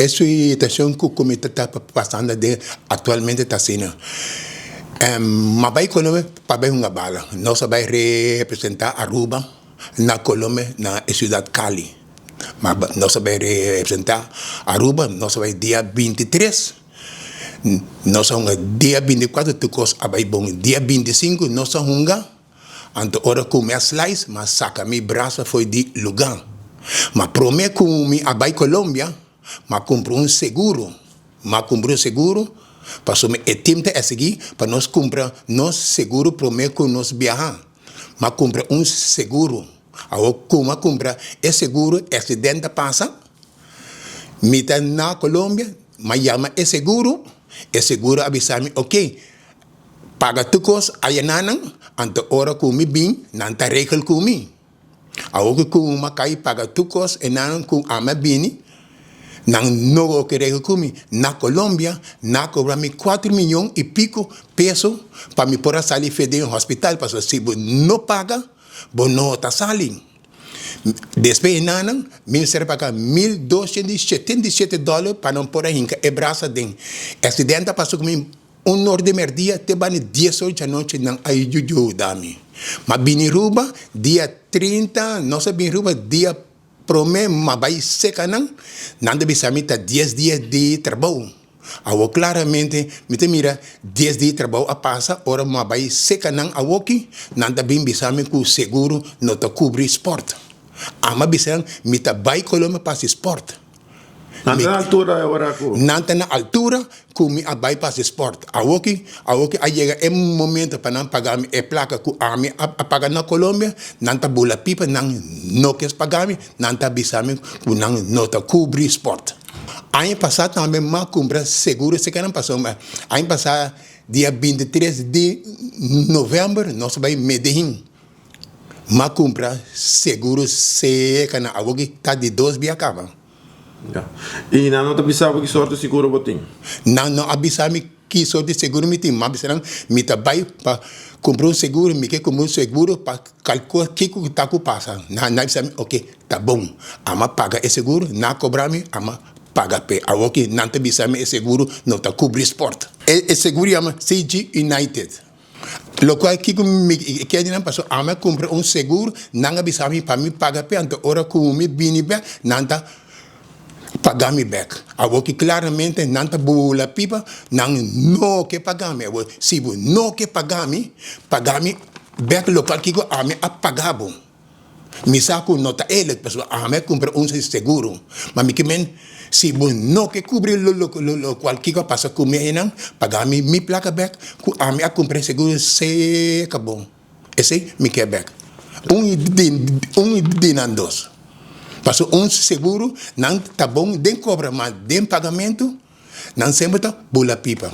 E situacion cu mi ta pasando aden actualmente ta asina. M'a bay Colombia pa bay hunga bala. Nos a bay representa Aruba na Colombia na e ciudad Cali. Nos a bay representa Aruba, nos a bay dia 23, nos a hunga dia 24 tur cos a bay bon. Dia 25 nos a hunga. Anto ora ku mi a slice, mi a saka mi brasa fo'i di lugá. Ma promé ku mi a bai Colombia, mi a kumpra un seguro. Mi a kumpra un seguro pasobra e tim ta esigí pa nos kumpra nos seguro promé ku nos biaha. Mi a kumpra un seguro. Awor ku mi a kumpra e seguro, e aksident a pasa, mi ta na Colombia, mi a yama e seguro, e seguro a bisa mi, oke, Paga tur kos aya nan, anto ora ku mi bin, nan ta regel ku mi. Awor ku mi a kai paga tur kos e nan ku ami a bini, nan no ke regel ku mi. Na Colombia nan a kobra mi kuater miyon i piko peso pa mi por a sali fe den hospital, pasobra si bo no paga, bo no ta sali. Despues e nan mi mester a paga 1277 dòler pa nan por a hinka e brasa den. E aksidente a pasa ku mi. Un or di merdia te bani dies or djanochi nan a yuda mi. M'a bini Ruba dia 30, nos a bini Ruba dia prome m'a bai seka nan, nan ta bisa mi ta dies dia di trabou. Awor klaramente mi ta mira dies dia di trabou a pasa ora m'a bai seka nan awoki, nan ta bin bisa mi ku seguro no ta kubri sport. Ami a bisa nan mi ta bai Colombia pa hasi sport. Nan ta na altura e ora ku. Nan ta na altura ku mi a bai pa hasi sport. Awoki, awoki a yega e momento pa nan paga mi e plaka ku ami a paga na Colombia, nan ta bula pipa, nan no kies paga mi, nan ta bisa mi ku nan no ta kubri sport. Aña pasá tambe m'a kumpra seguro esei nan pasobra aña pasá dia 23 di novèmber nos a bai Medellin. M'a kumpra seguro seka na awoki ta di dos bia kaba. Ya. I nan no ta bisa bo ki sorto seguro bo tin? Nan no a bisa mi ki sorto di seguro mi tin. M'a bisa nan mi ta bai pa kumpra un seguro, mi ke kumpra un seguro pa kalkua kiko ku ta ku pasa. Nan a bisa mi oke, ta bon. Ami a paga e seguro, nan a kobra mi, ami a paga p'e. Awoki nan ta bisa mi e seguro no ta kubri sport. E seguro yama CG United. Lokual kiko mi kier di nan pasobra ami a kumpra un segur, nan a bisa mi pa mi paga p'e, anto ora ku mi bini bèk nan ta paga mi bèk. Awor ki klaramente nan ta bula pipa, nan no ke paga mi. Awor si bo no ke paga mi, paga mi bèk lokual kiko ami a paga bo. Mi sa ku no ta eerlijk pasobra ami a kumpra un seguro, ma mi ke men si bo no ke kubri lokual kiko a pasa ku mi einan, paga mi mi plaka bek ku ami a kumpra e seguro seka bon. Esei mi ke bek. Un un di nan dos. Pasobra un seguro nan ta bon den kobra ma den pagamentu nan semper ta bula pipa.